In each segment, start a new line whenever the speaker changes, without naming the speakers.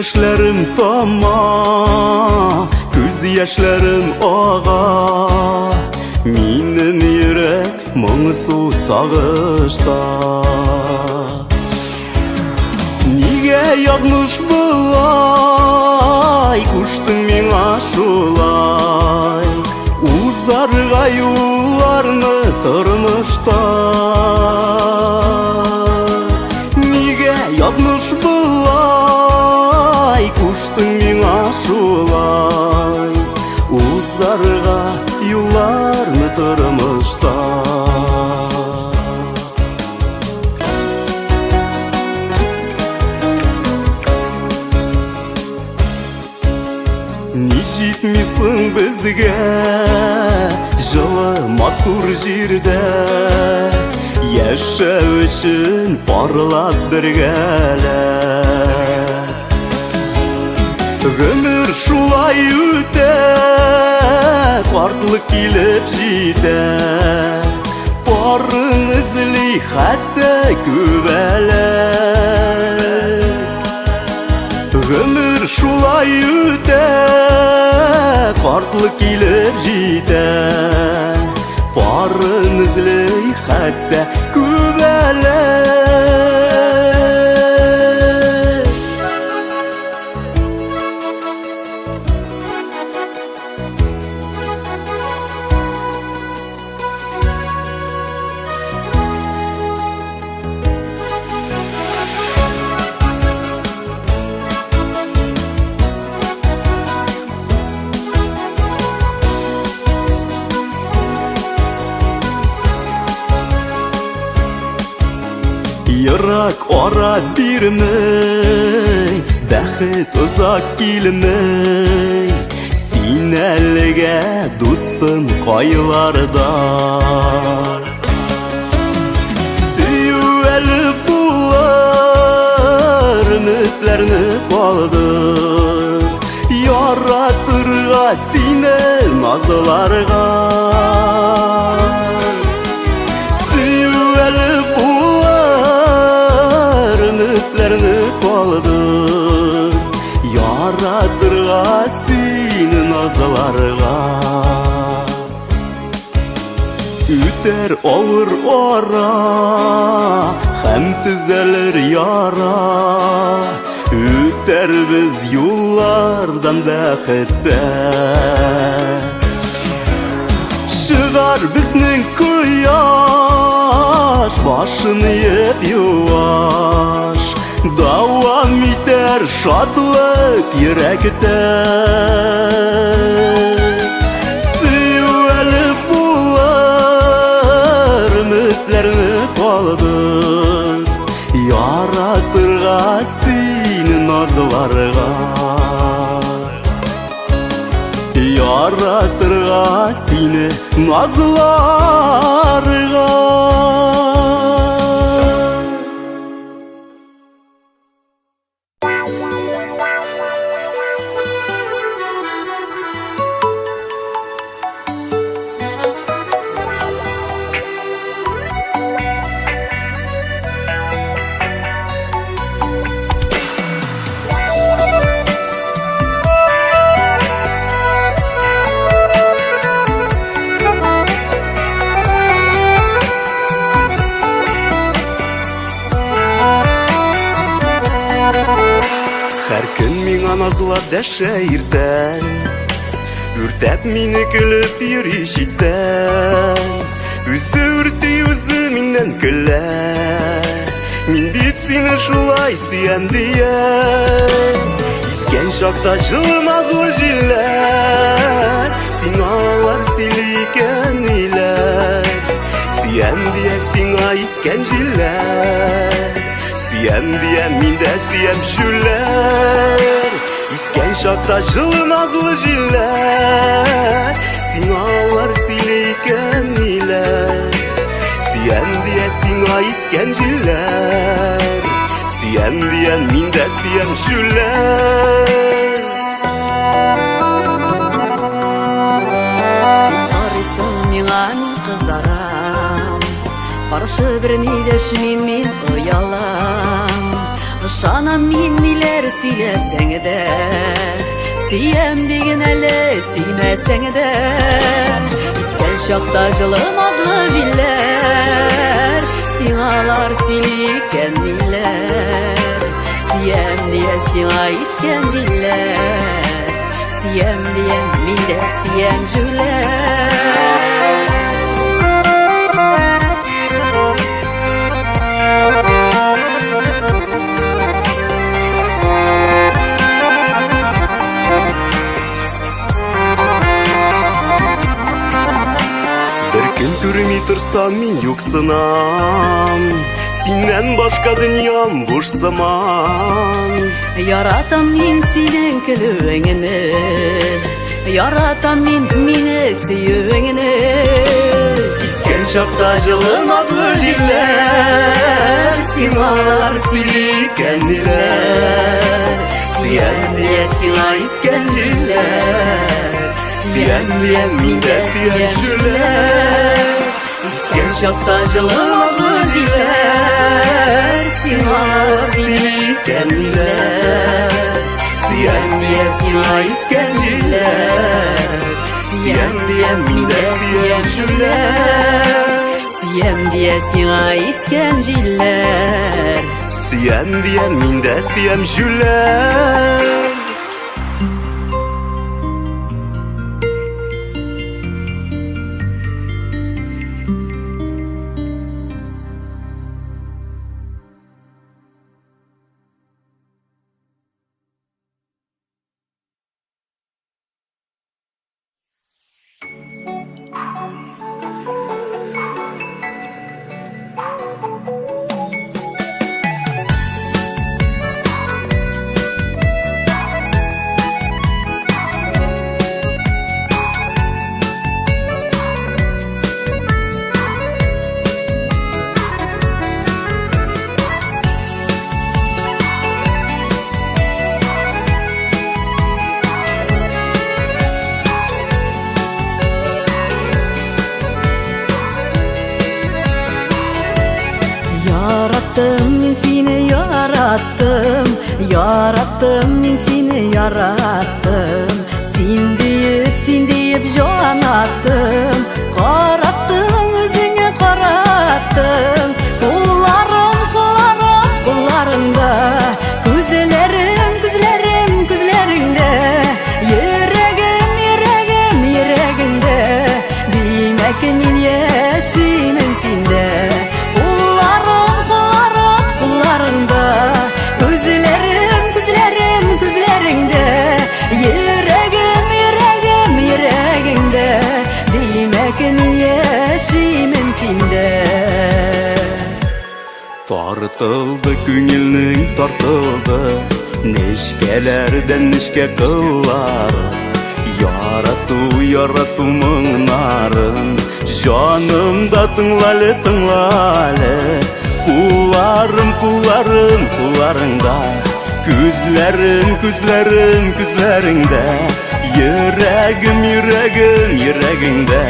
яшьләрем тама, күз яшьләрем ага. Минем йөрәк моңсу сагышта. Нигә язмыш болай, куштың миңа шулай? Узарга юлларны тормышта. Нигә язмыш болай, куштың миңа шулай? Узарга юлларны тормышта. Ни җитми соң безгә җылы матур җирдә яшәү өчен парлап бергәләп. Гомер шулай үтә, картлык килеп җитә. Парын эзли хәтта күбәләк. Гомер шулай үтә, картлык килеп җитә. Парын эзли хәтта күбәләк. Ерак ара бирмей, бәхет озак килмей. Син әлегә, дустым, кайларда? Сөю әле булыр, өметләрне калдыр. Яратырга сине назларга. Сөю әле булыр, өметләрне калдыр. Яратырга сине назларга. Үтәр авыр ара, һәм төзәлер яра. Үтәрбез юллардан бәхеттә. Чыгар безнең кояш, башын иеп юаш. Дәвам итәр шатлык йөрәктә. Сөю әле булыр, өметләрне калдыр. Яратырга сине назларга. Яратырга сине назларга. Һәр көн миңа назлап дәшә иртән, Үртәп мине көлеп йөри читтән. Үзе үрти, үзе миннән көлә. Мин бит сине шулай сөям дия. Искән чакта җылы назлы җилләр, Сиңа алар сөйли икән ниләр. Сөям дия сиңа искән җилләр. Сөям диям, мин дә сөям шүләр. Искән чакта җылы назлы җилләр, Сиңа алар сөйли икән ниләр. Сөям дия сиңа искән җилләр. Сөям диям, мин дә сөям шүләр.
Син карыйсың миңа, мин кызарам. Каршы берни дәшмим, мин оялам. Ышанам мин ниләр сөйләсәң дә, Сөям диген әле, сөймәсәң дә. Искән чакта җылы назлы җилләр, Сиңалар сөйли икән ниләр. Сөям дия сиңа искән җилләр, Сөям дия мин дә сөям җүләр.
Бер көн күрми торсам мин юксынам, Синнән башка дөньям буш сыман.
Яратам мин синең көлүеңне, Яратам мин мине сөюеңне.
Искән чакта җылы назлы җилләр, Сиңалар сөйли икән ниләр. Сөям дия сиңа искән җилләр, Сөям дия мин дә сөям җүләр. Искән чакта җылы назлы җилләр, Сиңалар сөйли икән ниләр. Сөям дия сиңа искән җилләр, Сөям дия мин дә сөям җүләр.
Сөям дия сиңа искән җилләр.
Сөям дия мин дә сөям җүләр.
Яраттым мин сине, яраттым, яраттым мин сине, яраттым. Син диеп, син диеп җан аттым, Караттың үзеңә караттың. Кулларым, кулларым, кулларыңда, Күзләрем, күзләрем, күзләреңдә, Йөрәгем, йөрәгем, йөрәгеңдә. Димәк, мин яшимен синдә. Кулларым, кулларым, кулларыңда, Күзләрем, күзләрем, күзләреңдә, Йөрәгем, йөрәгем, йөрәгеңдә. Димәк, мин яшимен синдә.
Тартылды күңелнең тартылды Нечкәләрдән нечкә кыллар. Ярату, ярату моңнарын Җаным да тыңлале, тыңлале. Кулларым, кулларым, кулларыңда, Күзләрем, күзләрем, күзләреңдә, Йөрәгем, йөрәгем, йөрәгеңдә.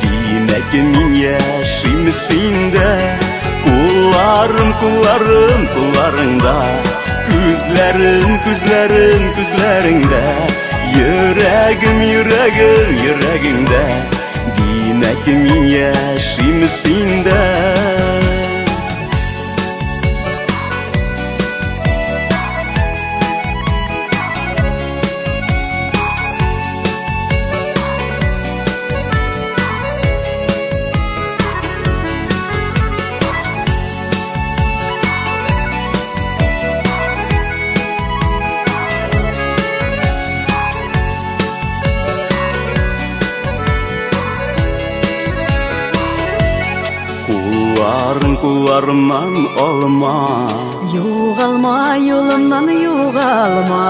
Димәк, мин яшим синдә. Кулларым, кулларым, кулларыңда, Күзләрем, күзләрем, күзләреңдә, Йөрәгем, йөрәгем, йөрәгеңдә. Димәк, мин яшим синдә. Кулларың кулларымнан алма,
Югалма юлымнан, югалма.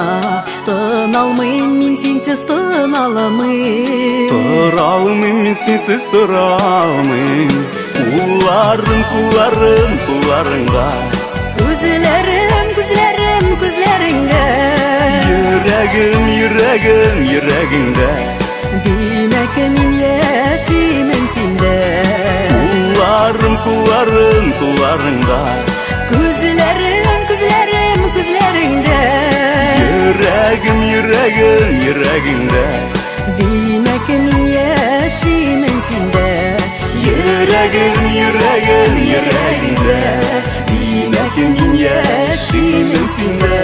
Тын алмыйм мин синсез, тын алмыйм.
Тора алмыйм мин синсез, тора алмыйм. Кулларым, кулларым, кулларыңда,
Күзләрем, күзләрем, күзләреңдә,
Йөрәгем, йөрәгем, йөрәгеңдә.
Димәк, мин яшимен синдә.
Кулларым, кулларым, кулларыңда,
Күзләрем, күзләрем,
Йөрәгем, йөрәгем, йөрәгеңдә.
Димәк, мин яшимен синдә.
Йөрәгем, йөрәгем, йөрәгеңдә. Димәк, мин яшимен синдә.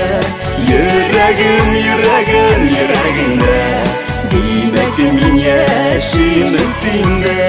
Йөрәгем, йөрәгем, йөрәгеңдә. Димәк, мин яшимен синдә.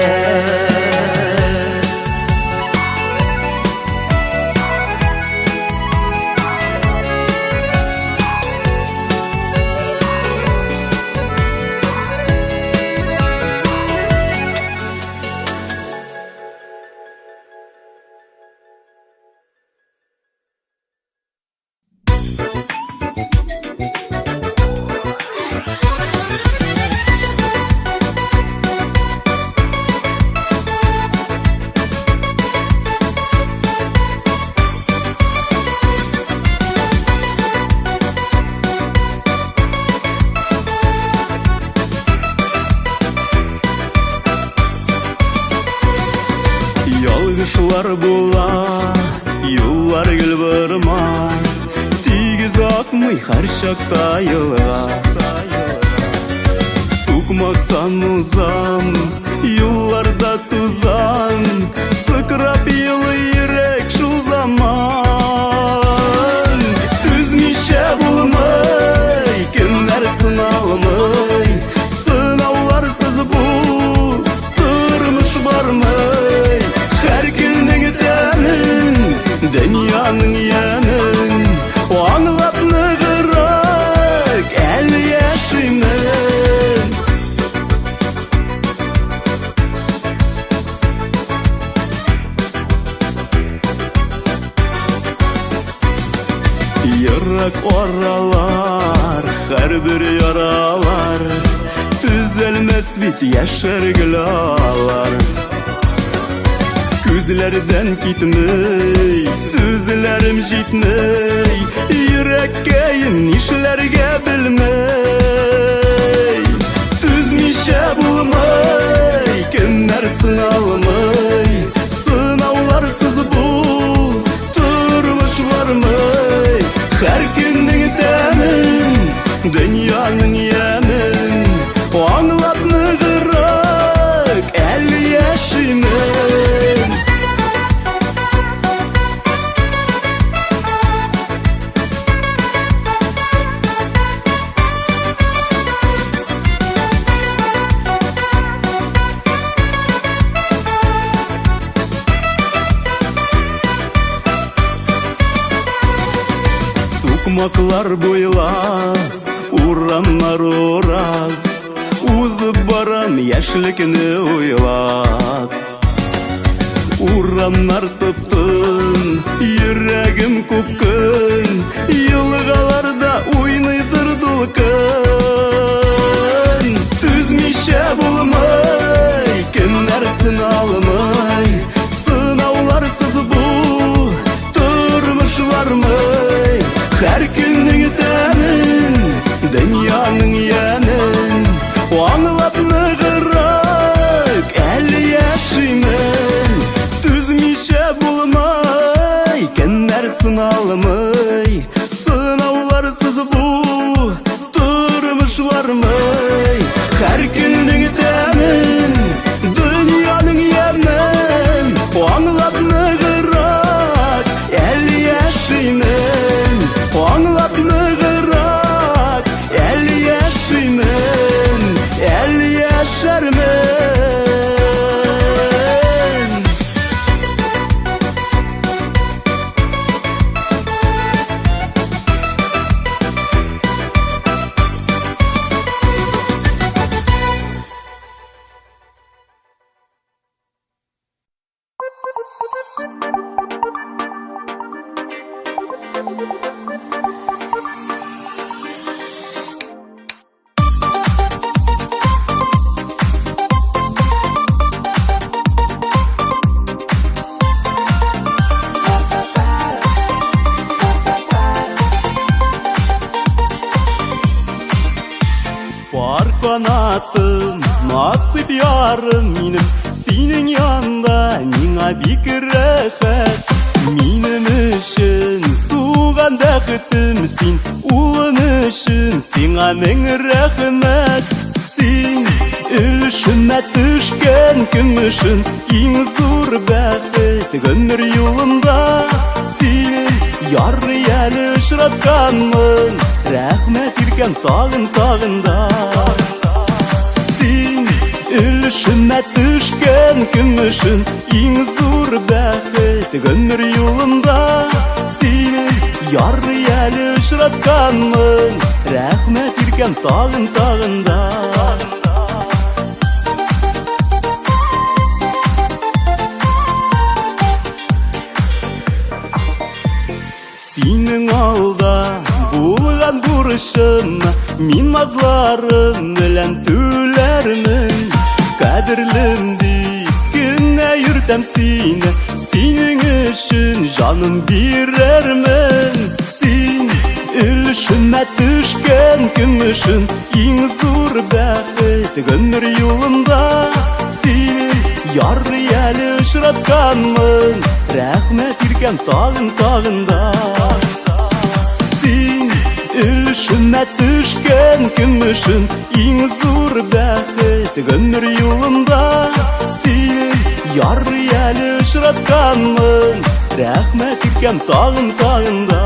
Ялгышлар була, юллар гел борма, Тигез акмый һәр чакта елга. Сукмактан узам, юлларда тузан, Сыкрап елый йөрәк шул заман. Түзмичә булмый, кемнәр сыналмый, Сынауларсыз бу тормыш бармый. Һәр көннең тәмен, дөньяның ямен аңлап ныграк әле яшимен. Ерак аралар, һәрбер яралар Төзәлмәс бит яшәр гел алар. Күзләрдән китмей, сүзләрем җитмей, Йөрәккәем нишләргә белмей. Түзмичә булмый, кемнәр сыналмый, Сынауларсыз бу тормыш бармый. Һәр көннең тәмен, дөньяның ямен аңлап ныграк әле яшимен. Сукмаклар буйлап, урамнар урап, Узып барам яшьлекне уйлап. Урамнар тып-тын, йөрәгем купкын, Елгаларда уйныйдыр дулкын. Түзмичә булмый, кемнәр сыналмый, Сынауларсыз бу тормыш бармый. Һәр көннең тәмен, дөньяның ямен аңлап ныграк әле яшимен. Түзмичә булмый, кемнәр сыналмый, Сынауларсыз бу тормыш бармый. Һәр көннең тәмен, дөньяның ямен аңлап ныграк әле яшимен. Аңлап ныграк әле яшимен, әле яшәрмен. Пар канатым, насыйп ярым минем, Синең янда миңа бик рәхәт. Минем өчен туган бәхетем син, улым өчен сиңа мең рәхмәт. Син өлешемә төшкән көмешем, иң зур бәхет гомер юлымда. Син ярый әле очратканмын, рәхмәт иркәм тагын тагын да. Син өлешемә төшкән көмешем, иң зур бәхет гомер юлымда. Син ярый әле очратканмын, рәхмәт иркәм тагын тагын да. Синең алда булган бурычымны мин назларым белән түләрмен. Кадерлем дип кенә йөртәм сине, синең өчен җаным бирермен. Син өлешемә төшкән көмешем, иң зур бәхет гомер юлымда. Син ярый әле очратканмын, рәхмәт иркәм тагын тагын да. Син өлешемә төшкән көмешем, иң зур бәхет гомер юлымда. Син ярый әле очратканмын, рәхмәт иркәм тагын тагын да.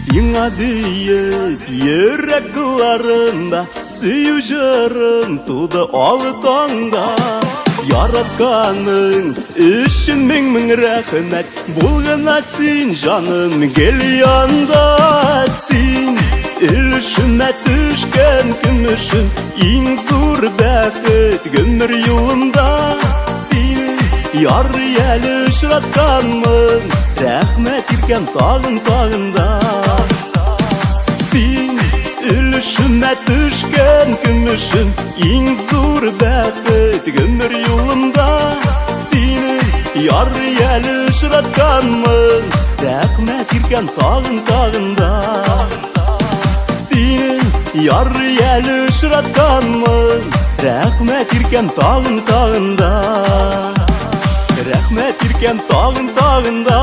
Сиңа диеп йөрәк кылларында сөю җырым туды алы таңда. Яратканың өчен мең-мең рәхмәт, бул гына син, җаным, гел янда. Син өлешемә төшкән көмешем, иң зур бәхет гомер юлымда. Син ярый әле очратканмын, рәхмәт иркәм тагын тагын да. Син өлешемә төшкән көмешем, иң зур бәхет гомер юлымда. Син ярый әле очратканмын, рәхмәт иркәм тагын тагын да. Син ярый әле очратканмын, рәхмәт иркәм тагын тагын да. Рәхмәт иркәм тагын тагын да.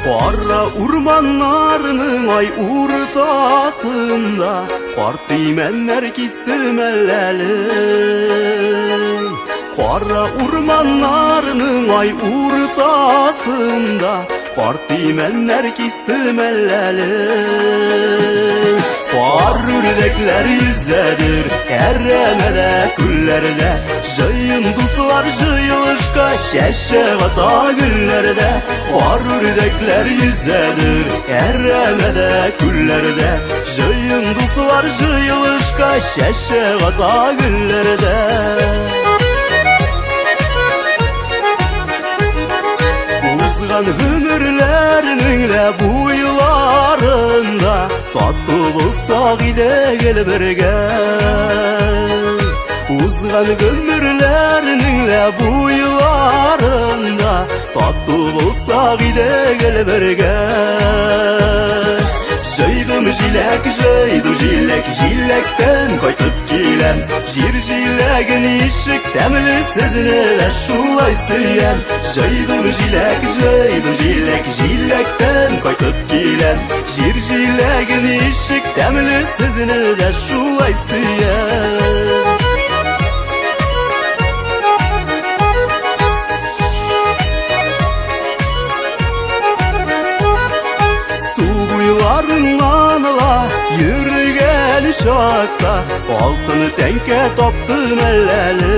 Кара урманнарның ай уртасында Карт имәннәр кистем әлләле. Кара урманнарның ай уртасында Карт имәннәр кистем әлләле. Кар үрдәкләр йөзәдер әрәмәдә, күлләрдә. Җыен дуслар җыелышка чәчәк ата гөлләрдә. Кар үрдәкләр йөзәдер әрәмәдә, күлләрдә. Җыен дуслар җыелышка чәчәк ата гөлләрдә. Узган гомерләрнең лә буйларында тату булсак иде гел бергә. Узган гомерләрнең лә буйларында тату булсак иде гел бергә. Җыйдым җиләк, җыйдым җиләк, җиләктән кайтып киләм. Җир җиләге ничек тәмле, сезне дә шулай сөям. Җыйдым җиләк, җыйдым җиләк, җиләктән кайтып киләм. Җир җиләге ничек тәмле, сезне дә шулай сөям. чакта алтын тәңкә таптым әллә әле.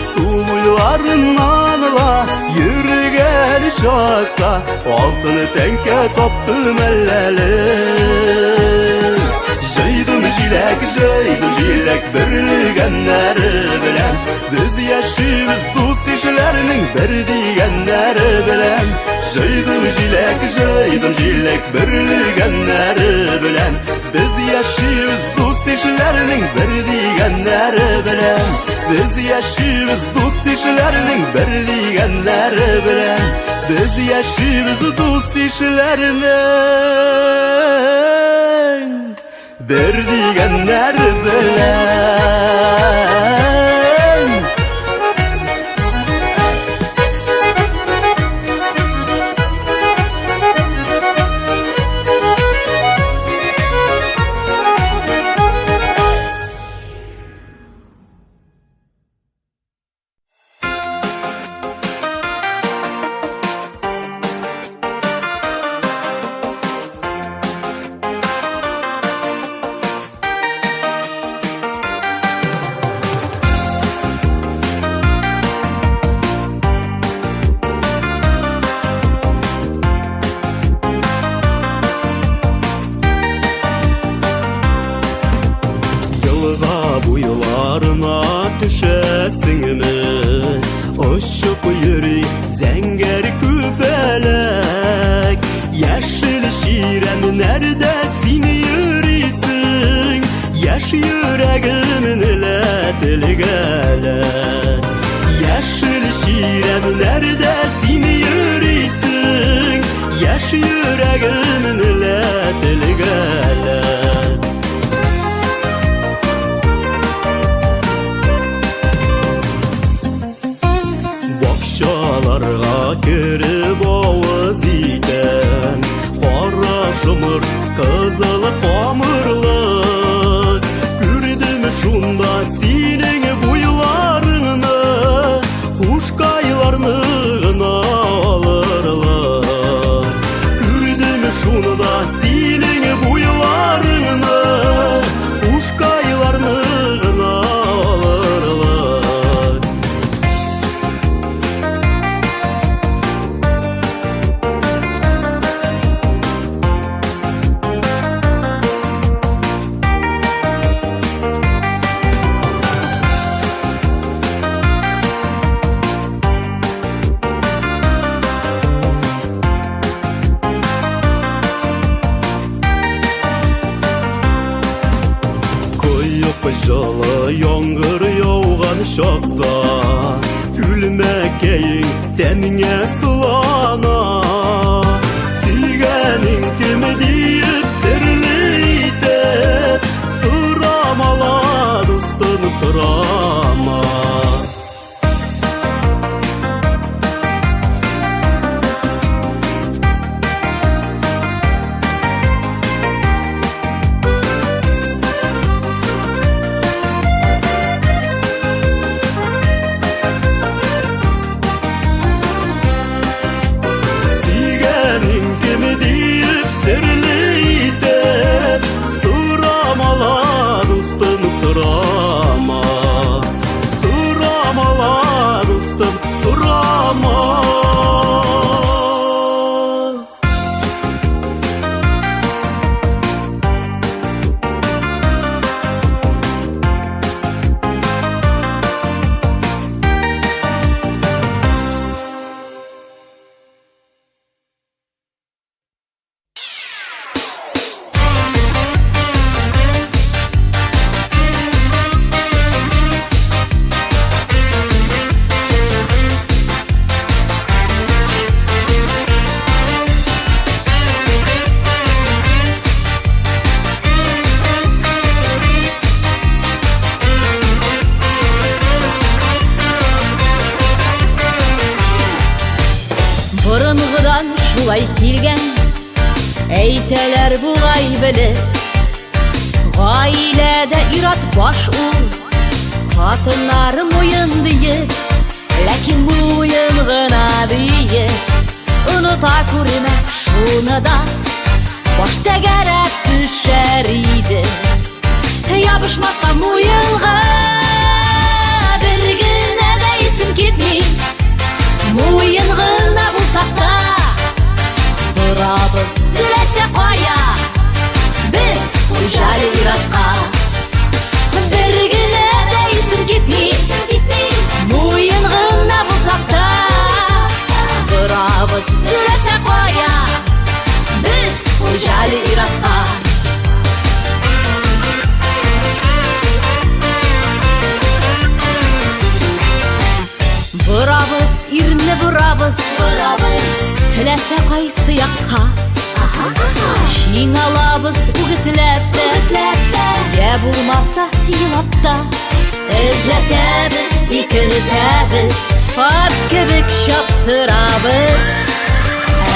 Су буйларыннан ла йөргән чакта алтын тәңкә таптым әллә әле. Җыйдым җиләк, җыйдым җиләк бөрлегәннәре белән. Без яшибез дус ишләрнең бер дигәннәре белән. Җыйдым җиләк, җыйдым җиләк бөрлегәннәре белән. Без яшибез дус ишләрнең бер дигәннәре белән. Без яшибез дус ишләрнең бер дигәннәре белән. Без яшибез дус ишләрнең бер дигәннәре белән. Елга буйларына төшәсеңме? Очып йөри зәңгәр күбәләк. Яшел чирәмнәрдә син йөрисең, яшь йөрәгемне лә телгәләп. Яшел чирәмнәрдә син йөрисең, яшь йөрәгемне лә телгәләп. Бакчаларга кереп авыз итәм, кара шомырт, кызыл камырлы. Күрдем шунда синең буйларыңны, хушкайларны гына алырлар. Күрдем шунда синең буйларыңны, хушкайларны гына алырлар. Коеп җылы яңгыр яуган чакта күлмәкәең тәнеңә сылана. Сөйгәнең кем диеп серле итеп сорама ла, дустым, сорама. Сөйгәнең кем диеп серле итеп сорама ла, дустым, сорама. Сорама ла, дустым, сорама.
Борынгыдан шулай килгән, әйтәләр бугай белеп. Гаиләдә ир-ат баш ул, хатыннар муен диеп, ләкин муен гына диеп. Оныта күрмә шуны да, баш тәгәрәп төшәр. Теләсә кайсы якка. Җиң алабыз үгетләп тә, я булмаса елап та. Эзләтәбез, сикертәбез, ат кебек чаптырабыз.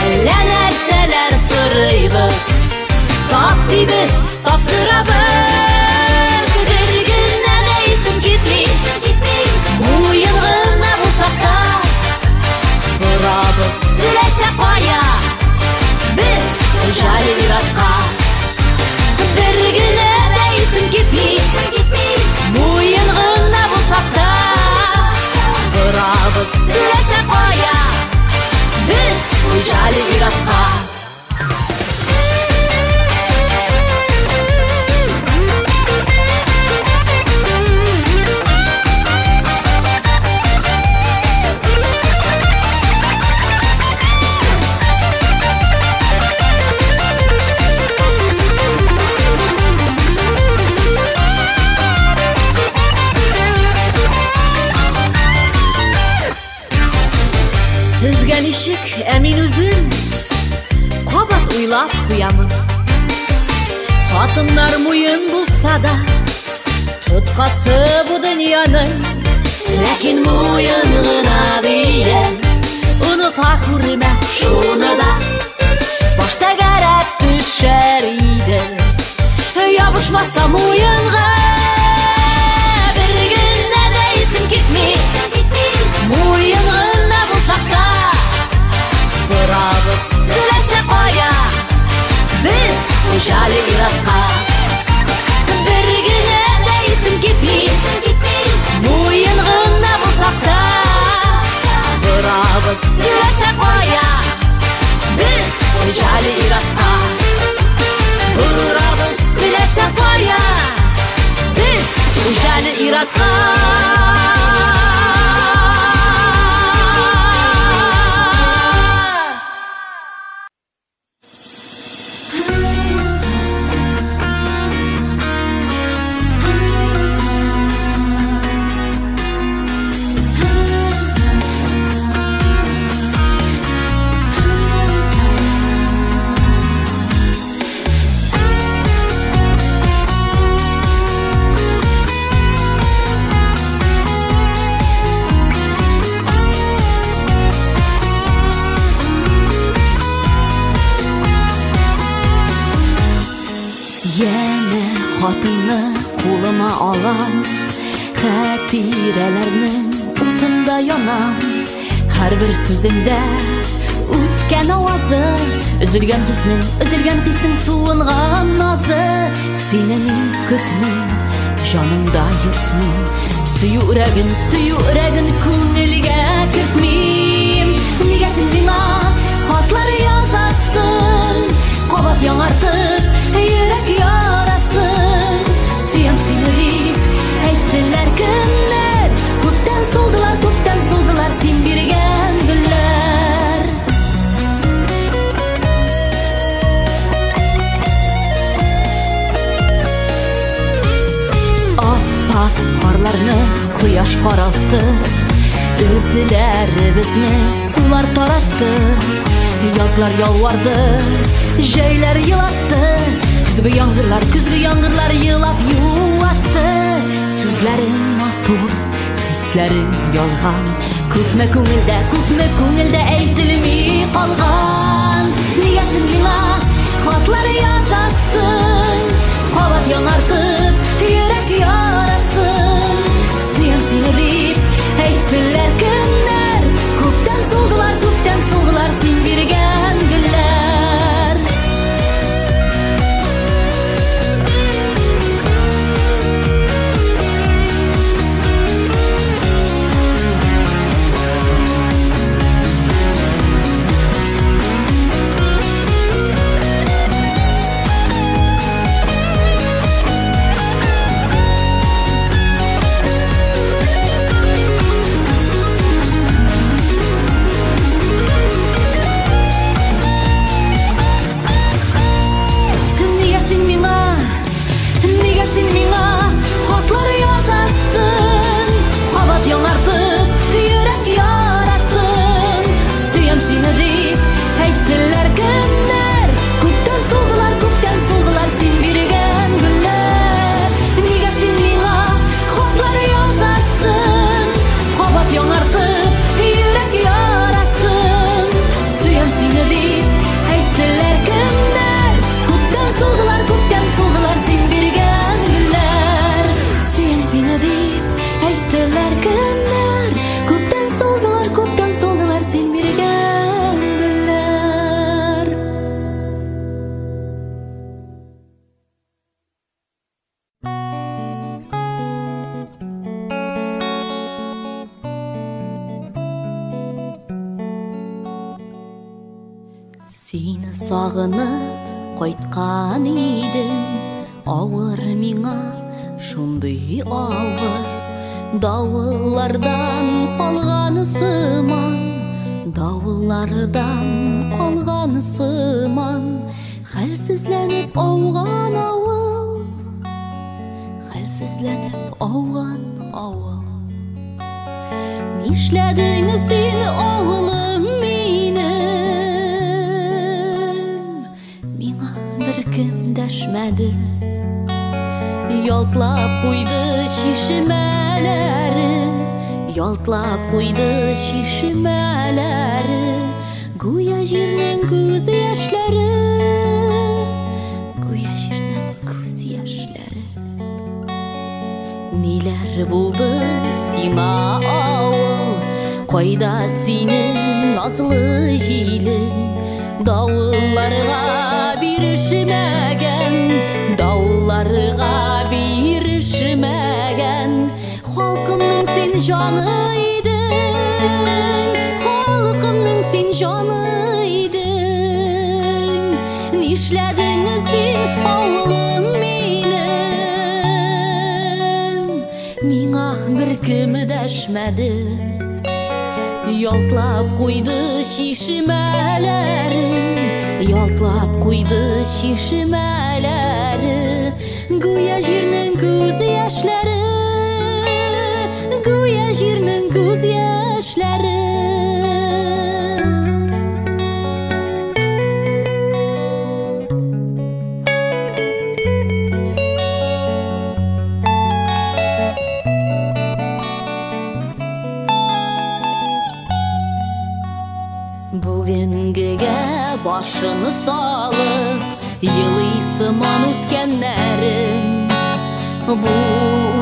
Әллә нәрсәләр сорыйбыз, тап дибез, таптырабыз. Бер генә дә исем китми, муен гына булсак та. Борабыз теләсә кая, без хуҗа ир-атка. Бер генә дә исем китми, муен гына булсак та. Борабыз теләсә кая, без хуҗа ир-атка. Сезгә ничек, ә мин үзем кабат уйлап куямын. Хатыннар муен булса да, тоткасы бу дөньяның. Ләкин муен гына дигән, оныта күрмә шуны да. Баш тәгәрәп төшәр иде, ябышмаса муенга. Бер генә дә исем китми, муен гына булсак та. Борабыз теләсә кая, без хуҗа ир-атка. Бер генә дә исем китми, муен гына булсак та. Борабыз теләсә кая, без хуҗа ир-атка. Борабыз теләсә кая, без хуҗа ир-атка. Янә хатыңны кулыма алам, хатирәләрнең утында янам. Һәрбер сүзеңдә үткән авазы, өзелгән хиснең, өзелгән хиснең суынган назы. Сине мин көтмим, җанымда йөртмим, сөю өрәген, сөю өрәген күңелгә кертмим. Нигә син миңа хатлар язасың, кабат яңартып йөрәк ярасын? Сөям сине дип әйттеләр кемнәр, күптән сулдылар, күптән сулдылар син биргән гөлләр. Ап-ак карларны кояш каралтты, Өзләребезне сулар таратты. Язлар ялварды, җәйләр елатты, көзге яңгырлар, көзге яңгырлар елап юатты. Сүзләрең матур, хисләрең ялган, күпме күңелдә, күпме күңелдә әйтелми калган. Нигә син миңа хатлар язасың, кабат яңартып йөрәк ярасын? Сөям сине дип әйттеләр кемнәр, күптән сулдылар, күптән сулдылар син биргән гөлләр. Сагынып кайткан идем, авыр миңа, шундый авыр. Давыллардан калган сыман, давыллардан калган сыман, хәлсезләнеп ауган авыл, хәлсезләнеп ауган авыл. Нишләдең син, авылым минем? Миңа беркем дәшмәде. Ялтлап куйды чишмәләре, ялтлап куйды чишмәләре, гүя җирнең күз яшьләре, гүя җирнең күз яшьләре. Ниләр булды сиңа, авыл? Кайда синең назлы җилең? Давылларга бирешмәгән, давылларга бирешмәгән. Халкымның син җаны идең, халкымның син җаны идең. Нишләдең син, авылым минем? Миңа беркем дәшмәде. Ялтлап куйды чишмәләре, ялтлап куйды чишмәләре, гүя җирнең күз яшьләре, гүя җирнең күз яшьләре. Бүгенгегә башын салып, елый сыман үткәннәрен. Бу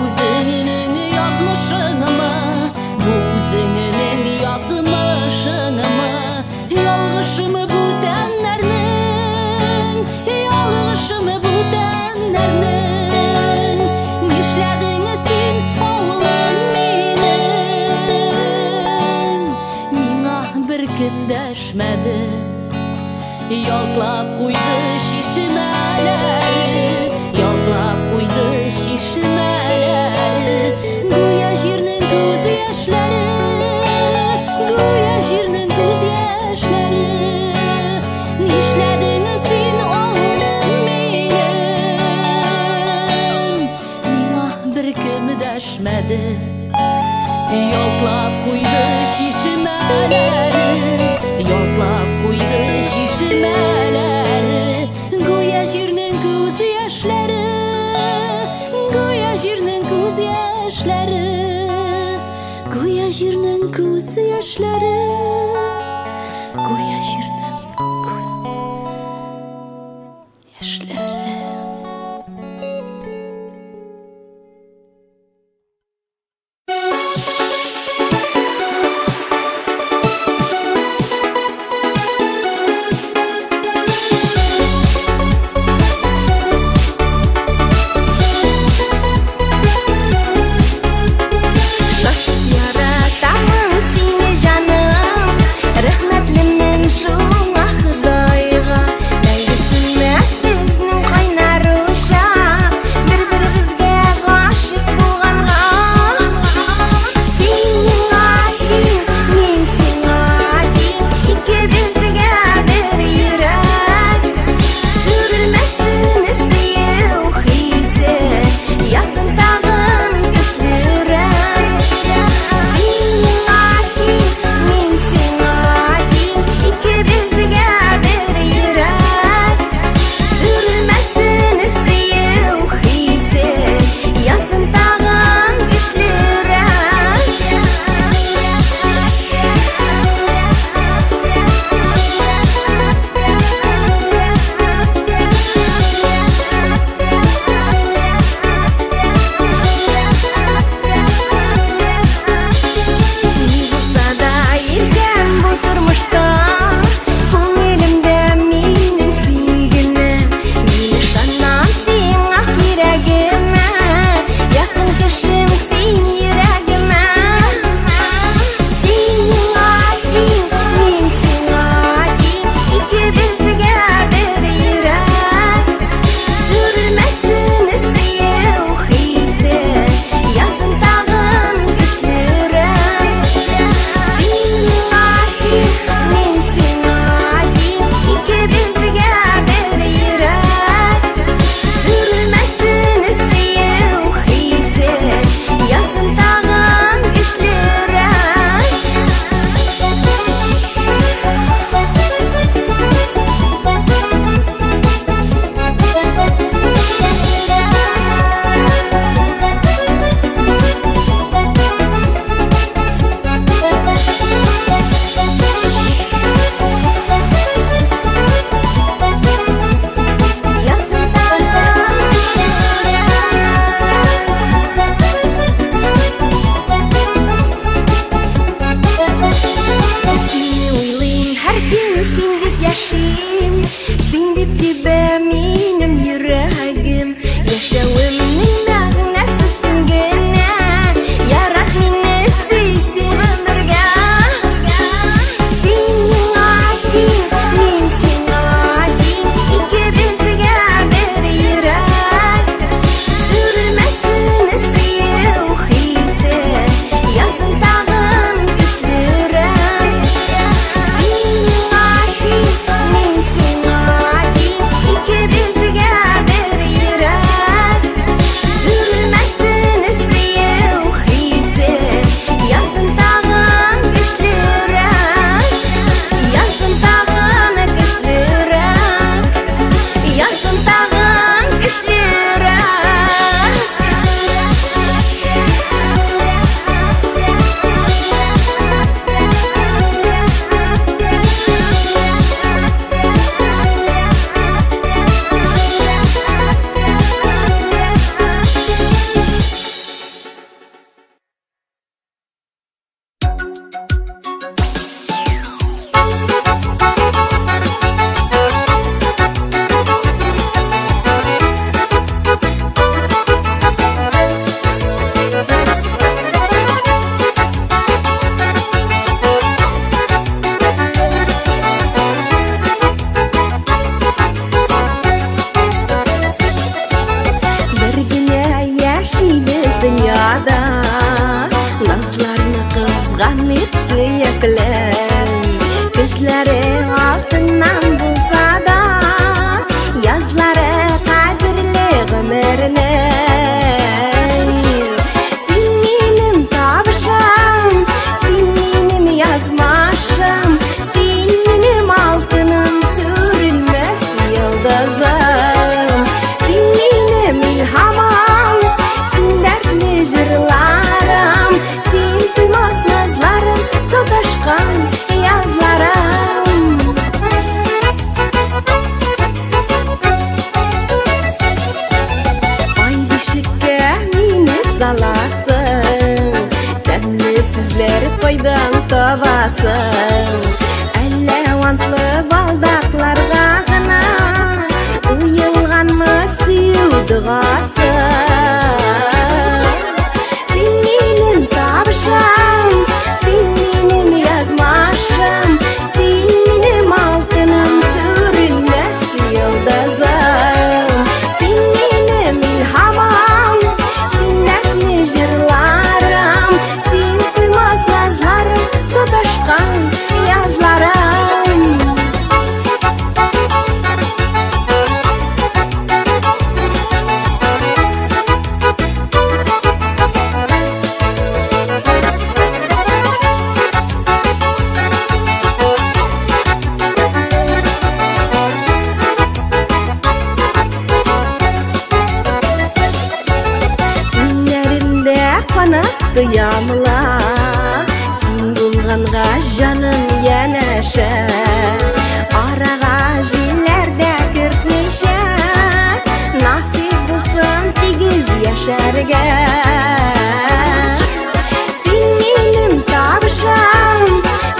үзеңнең язмышыңмы? Бу үзеңнең язмышыңмы? Ялгышымы бүтәннәрнең? Ялгышымы бүтәннәрнең? Нишләдең син, авылым минем? Миңа беркем дәшмәде. Ялтлап куйды чишмәләре, ялтлап куйды чишмәләре, гүя җирнең күз яшьләре, гүя җирнең күз яшьләре. Нишләдең син, авылым минем? Миңа беркем дәшмәде. Ялтлап куйды чишмәләре, ялтлап куйды чишмәләре, гүя җирнең күз яшьләре, гүя җирнең күз яшьләре, гүя җирнең күз яшьләре, гүя җирнең күз яшьләре.
Шашып яратамын сине, җаным, Рәхмәтлемен шул.
бик сөеклем. Көзләре алтыннан булса да, язлары кадерле гомернең. Син минем табышым, син минем язмашым, син минем алтыным, сүрелмәс йолдызым. Син минем илһамым, син дәртле җырларым, син туймас назларым, саташкан язларым. Ай бишеккә мине саласың, тәмле сүзләр кайдан табасың? Әллә вантлы балдакларга гына уелганмы сөю догасы? Син минем табышым, син минем язмашым, син минем алтыным, сүрелмәс йолдызым. Син минем илһамым, син дәртле җырларым, син туймас назларым, саташкан язларым. Иңнәремдә канат тоям ла, син булганга җаным янәшә. Арага җилләр дә кертмичә, насыйп булсын тигез яшәргә. Син минем табышым,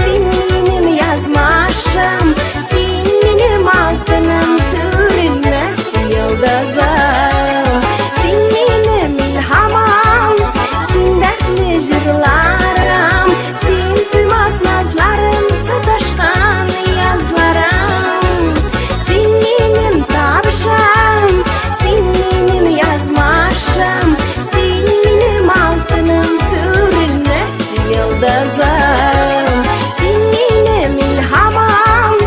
син минем язмашым, син минем алтыным, сүрелмәс йолдызым. Син минем илһамым, син дәртле җырларым, син туймас назларым, саташкан язларым. Син минем табышым, син минем язмашым, син минем алтыным, сүрелмәс йолдызым. Син минем илһамым,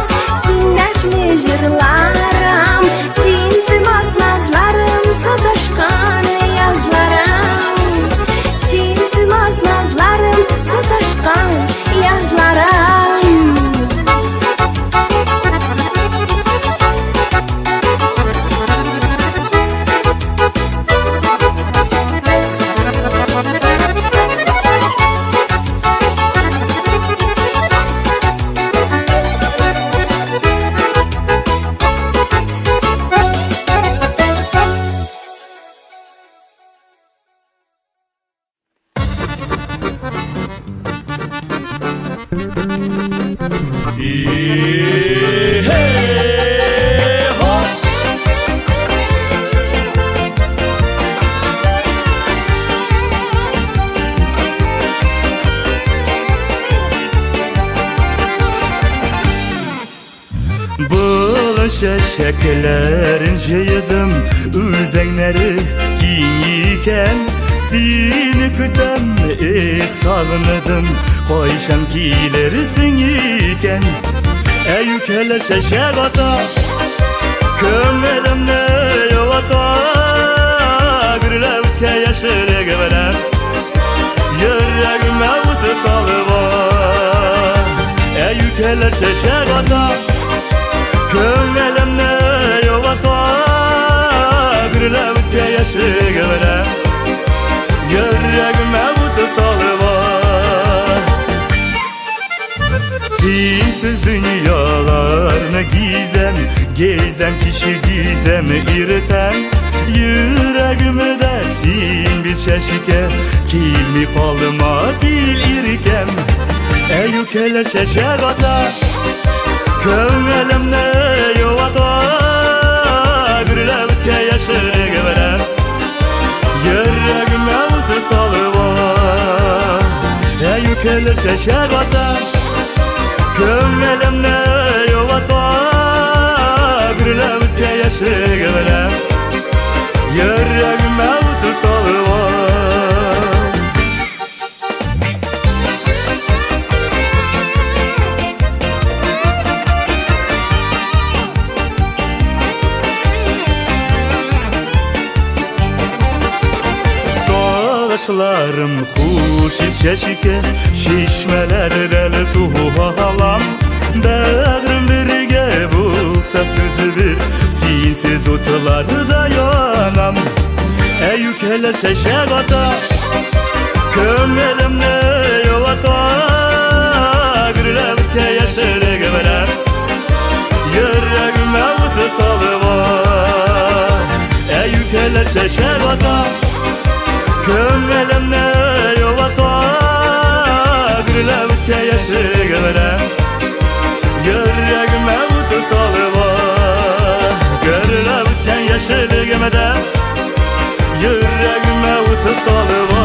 син дәртле җырларым, син туймас назларым, саташкан язларым. Син туймас назларым, саташкан язларым.
Болын чәчәкләрен җыйдым, үзәннәре киң икән. Сине көтәм, эх, сагындым, кайчан килерсең икән? Әй, үкәләр чәчәк ата, күңелемне юата, гөрләп үткән яшьлеге белән йөрәгемә ут салып. Әй, үкәләр чәчәк ата, күңелемне юата, гөрләп үткән яшьлеге белән йөрәгемә ут салып. Синсез дөньяларны гизәм, гизәм киче, гизәм иртән. Йөрәгемдә син бит чәчкә, килми калма, кил, иркәм. Әй, үкәләр чәчәк ата, күңелемне юата, гөрләп үткән яшьлеге белән йөрәгемә ут салып. Әй, үкәләр чәчәк ата, күңелемне юата, гөрләп үткән яшьлеге белән йөрәгемә ут салып. Авылдашларым, хуш ис чәчкә, чишмәләрдән су алам. Бәгърем бергә булса сүз бир, синсез утларда янам. Әй үкәләр чәчәк ата, күңелемне юата. Гөрләп үткән яшьлеге белән, йөрәгемә ут салып. Әй үкәләр чәчәк ата, күңелемне юата. Гөрләп үткән яшьлеге белән, йөрәгемә ут салып. Гөрләп үткән яшьлегемә дә, йөрәгемә ут салып.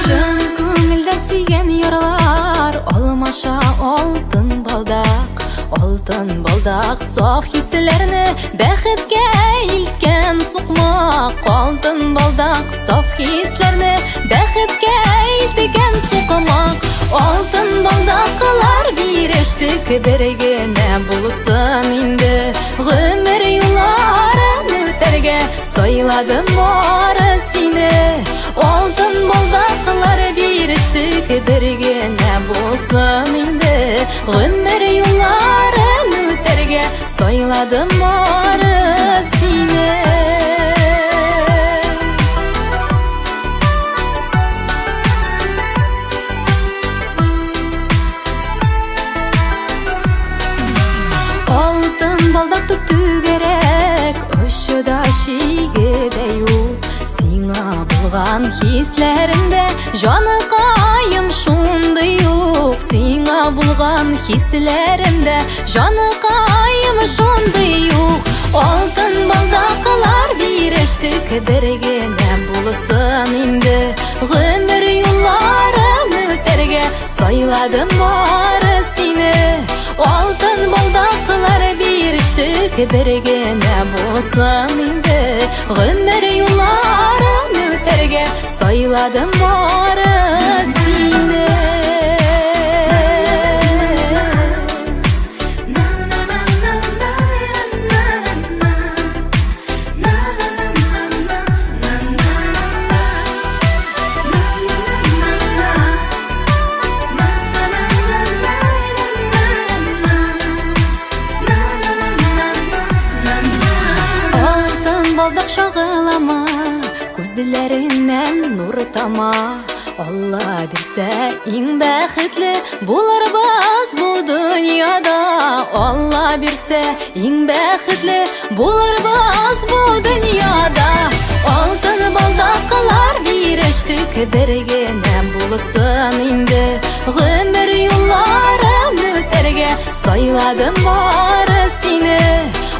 Чын күңелдән сөйгән ярлар алмаша алтын балдак. Алтын балдак саф хисләрне бәхеткә илткән сукмак. Алтын балдак саф хисләрне бәхеткә илткән сукмак. Алтын балдаклар бирештек, бер генә булсын инде. Гомер юлларын үтәргә сайладым бары сине. Алтын балдаклар бирештек, бер генә булсын инде. Гомер юлларын үтәргә сайладым бары сине. Алтын балдак түп-түгәрәк, очы да чиге дә юк. Сиңа булган хисләремдә, җаныкаем, шундый юк. Сиңа булган хисләремдә, җаныкаем, шундый юк. Алтын балдаклар бирештек, бер генә булсын инде. Гомер юлларын үтәргә сайладым бары сине. Алтын балдаклар бирештек, бер генә булсын инде. Гомер юлларын үтәргә сайладым бары сине. Алтын балдак чагылама, күзләреннән нур тама. Алла бирсә, иң бәхетле булырбыз бу дөньяда. Алла бирсә, иң бәхетле булырбыз бу дөньяда. Алтын балдаклар бирештек, бер генә булсын инде. Гомер юлларын үтәргә сайладым бары сине.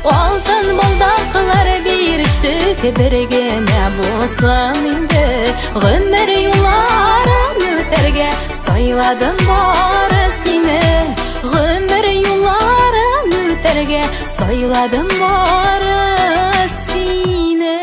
Алтын балдаклар бирештек, бер генә булсын инде. Гомер юлларын үтәргә сайладым бары сине. Гомер юлларын үтәргә сайладым бары сине.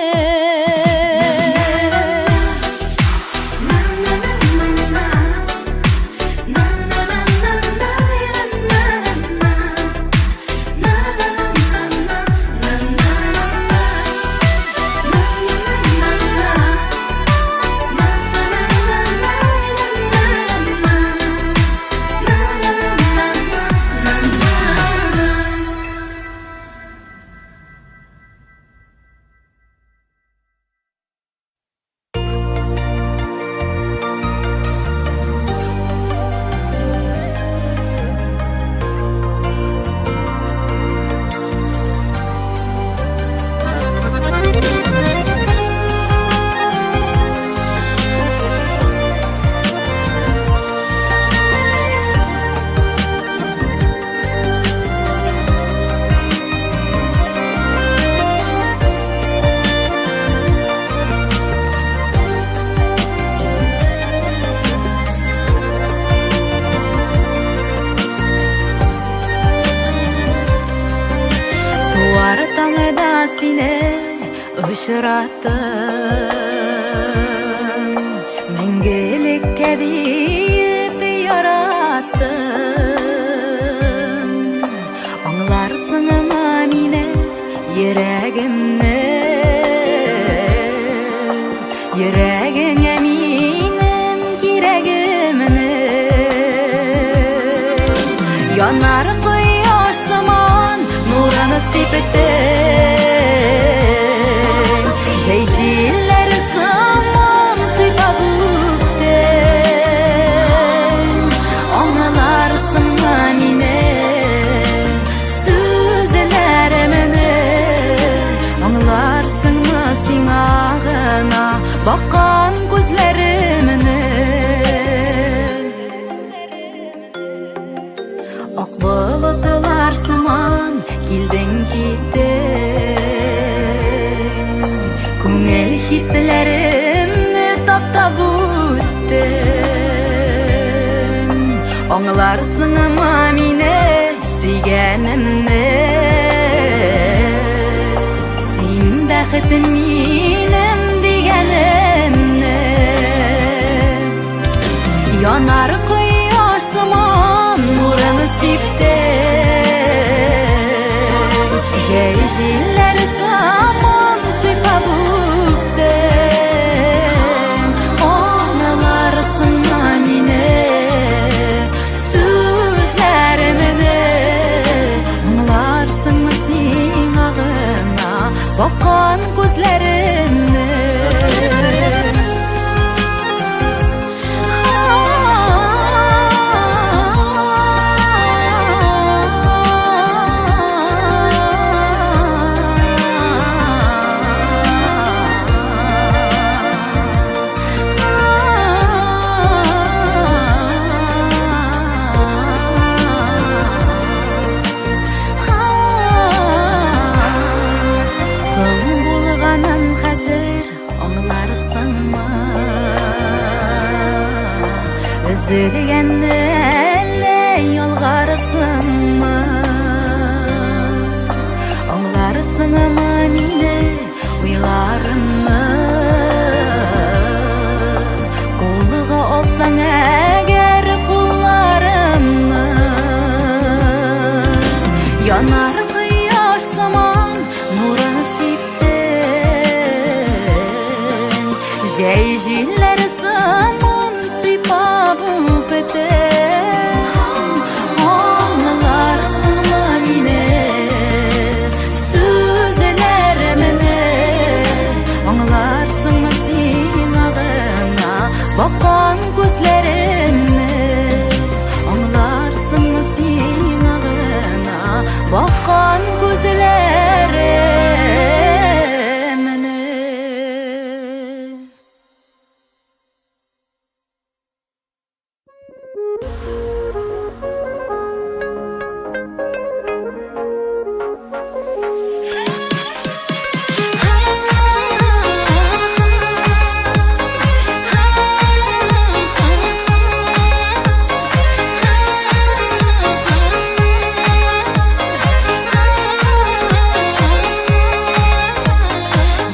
Очраттым, мәңгелеккә диеп яраттым. Аңларсыңмы мине, йөрәгемне? Йөрәгеңә минем кирәгемне. Янар кояш сыман нурын сиптең, Җәй җилләре сыман сыйпап үптең. Аңларсыңмы мине, сүзләремне? Аңларсыңмы сиңа гына баккан күзләремне? Ак болытлар сыман килдең киттең, Күңел хисләремне таптап үттең. Аңларсыңмы мине, сөйгәнемне? Син бәхетем минем дигәнемне. Янар кояш сыман нурын сиптең, Җәй җилләре сыман сыйпап үптең. Аңларсыңмы мине, сүзләремне? Аңларсыңмы сиңа гына баккан күзләремне? Соң булганын хәзер аңларсыңмы? Өзелгәнне әллә ялгарсыңмы? Аңларсыңмы мине, уйларымны? Кулга алсаң әгәр кулларымны, Янар кояш сыман нурын сиптең, Җәй җилләре сыман сыйпап үптең. Аңларсыңмы мине, сүзләремне? Аңларсыңмы сиңа гына баккан күзләремне? Аңларсыңмы сиңа гына баккан күзләремне?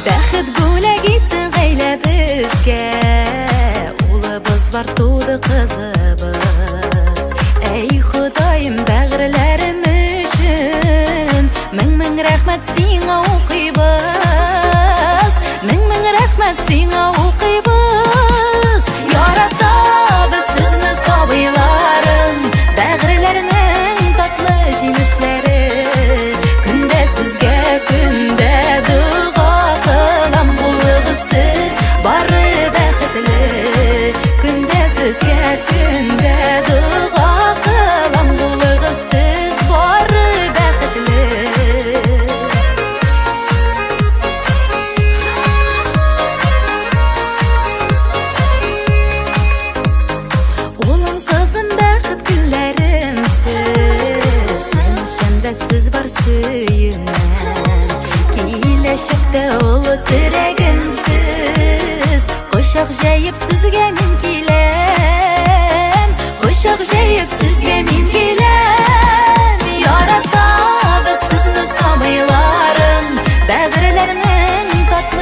Бәхет бүләк иттең гаиләбезгә, Улыбыз бар, туды кызыбыз. Әй, Ходаем, бәгырьләрем өчен мең-мең рәхмәт сиңа укыйбыз. Мең-мең рәхмәт сиңа укыйбыз. Яратабыз сезне, сабыйларым, бәгырьләрнең татлы җимешләре. Көндә сезгә, көндә дога кылам, булыгыз сез бары бәхетле. Көндә сезгә, көндә дога кылам, булыгыз сез бары бәхетле. Улым, кызым, бәхет гөлләрем сез, Янәшәмдә сез бар, сөенәм. Киләчәктә олы терәгем сез, Кочак җәеп сезгә мин киләм. Кочак җәеп сезгә мин киләм. Яратабыз сезне, сабыйларым, Бәгырьләрнең татлы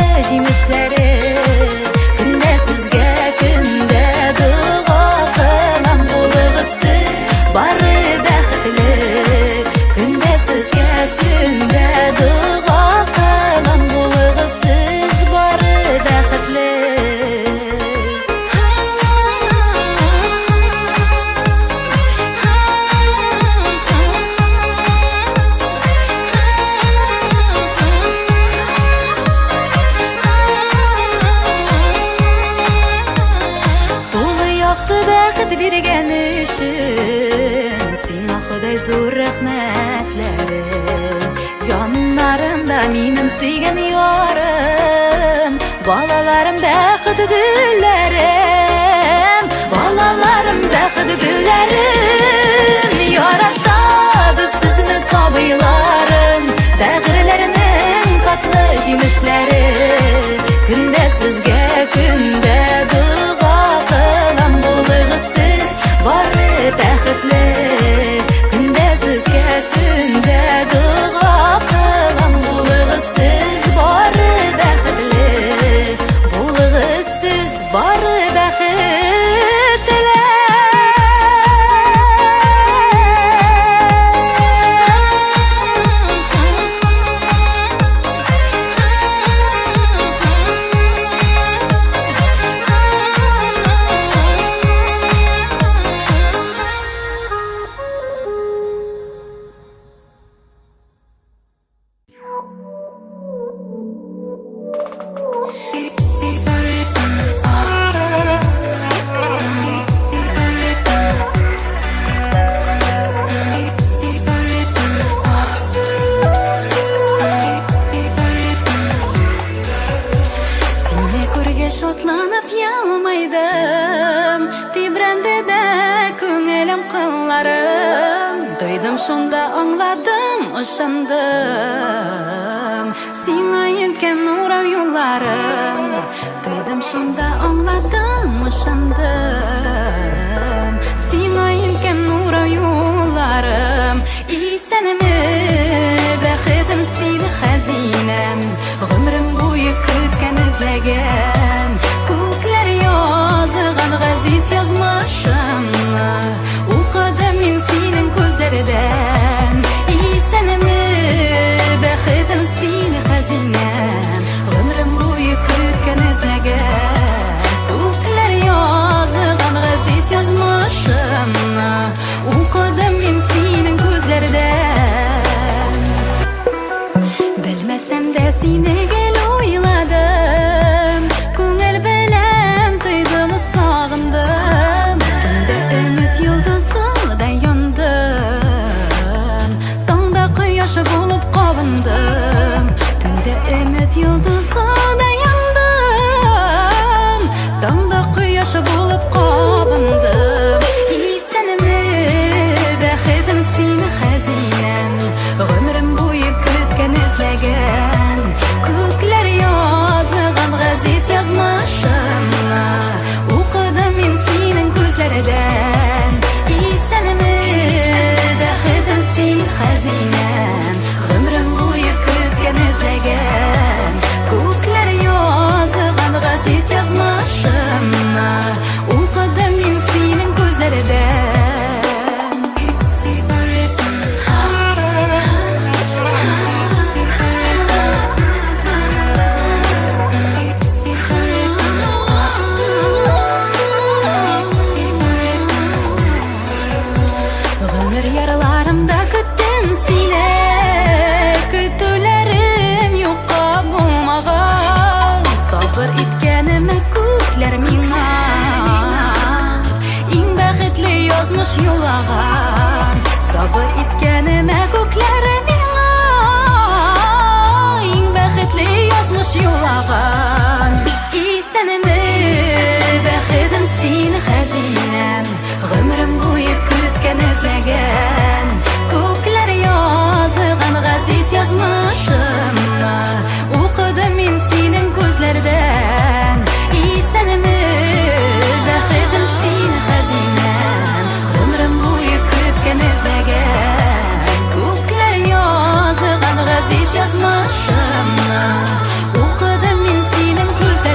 биргән өчен сиңа, Ходай, зур рәхмәтләрем. Яннарымда минем сөйгән ярым, балаларым, бәхет гөлләрем, балаларым, бәхет гөлләрем. Яратабыз сезне, сабыйларым, бәгырьләрнең татлы җимешләре. Көндә сезгә, көндә дога кылам, булыгыз сез бары бәхетле. Көндә сезгә, көндә дога кылам, булыгыз сез бары бәхетле, булыгыз сез бары бәхетле. Сине күргәч шатланып елмайдым, Тибрәнде дә күңелем, кылларым. Тойдым шунда, аңладым, ышандым, Сиңа илткән урау юлларым. Тойдым шунда, аңладым, ышандым, Сиңа илткән урау юлларым. Исәнме, бәхетем, син хәзинәм, Гомерем буе көткән, эзләгән. Күкләр язган газиз язмышымны Укыдым мин синең күзләрдән. Исәнме, бәхетем, син хәзинәм, Гомерем буе көткән, эзләгән. Күкләр язган газиз язмышымны Укыдым мин синең күзләрдән. Белмәсәм дә, сине гел уйладым, Күңел белән тойдым, сагындым. Төндә өмет йолдызыдай яндым, Таңда кояш булып кабындым. Төндә өмет йолдызыдай яндым, Таңда кояш булып кабындым. Исәнме, бәхетем, син хәзинәм, Гомерем буе көткән, эзләгән. Күкләр язган газиз язмышымны Укыдым мин синең күзләрдән. Исәнме, бәхетем, син хәзинәм, Гомерем буе көткән, эзләгән. Күкләр язган газиз язмышымны Укыдым мин синең күзләрдән. Гомер ярларымда көттем сине, Көтүләрем юкка булмаган. Сабыр иткәнемә күкләр миңа Иң бәхетле язмыш юллаган. Сабыр иткәнемә күкләр миңа Иң бәхетле язмыш юллаган. Исәнме, бәхетем, син хәзинәм, Гомерем буе көткән, эзләгән. Күкләр язган газиз язмышымны Укыдым мин синең күзләрдән. Исәнме, бәхетем, син хәзинәм, Гомерем буе көткән, эзләгән. Күкләр язган газиз язмышымны Укыдым мин синең күзләрдән.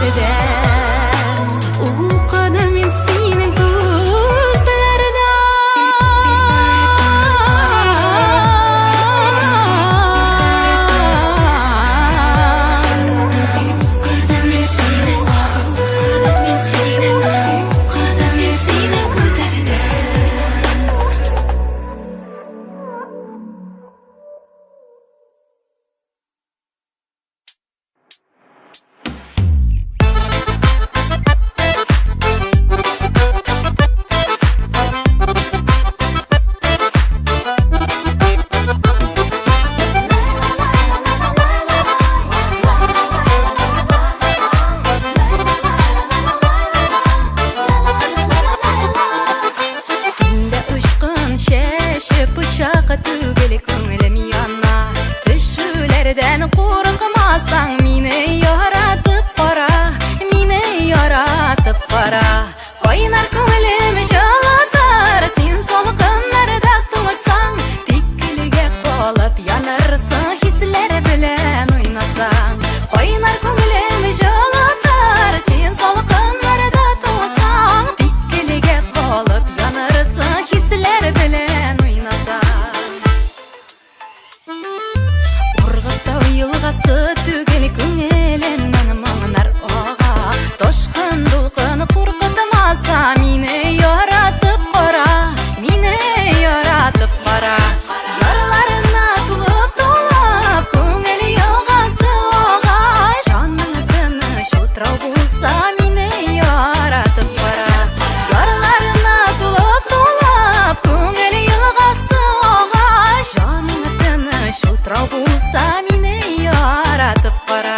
Утрау булса мине яратып кара. Ярларына тулып-тулып күңел елгасы ага. Җаның тыныч утрау булса мине яратып кара.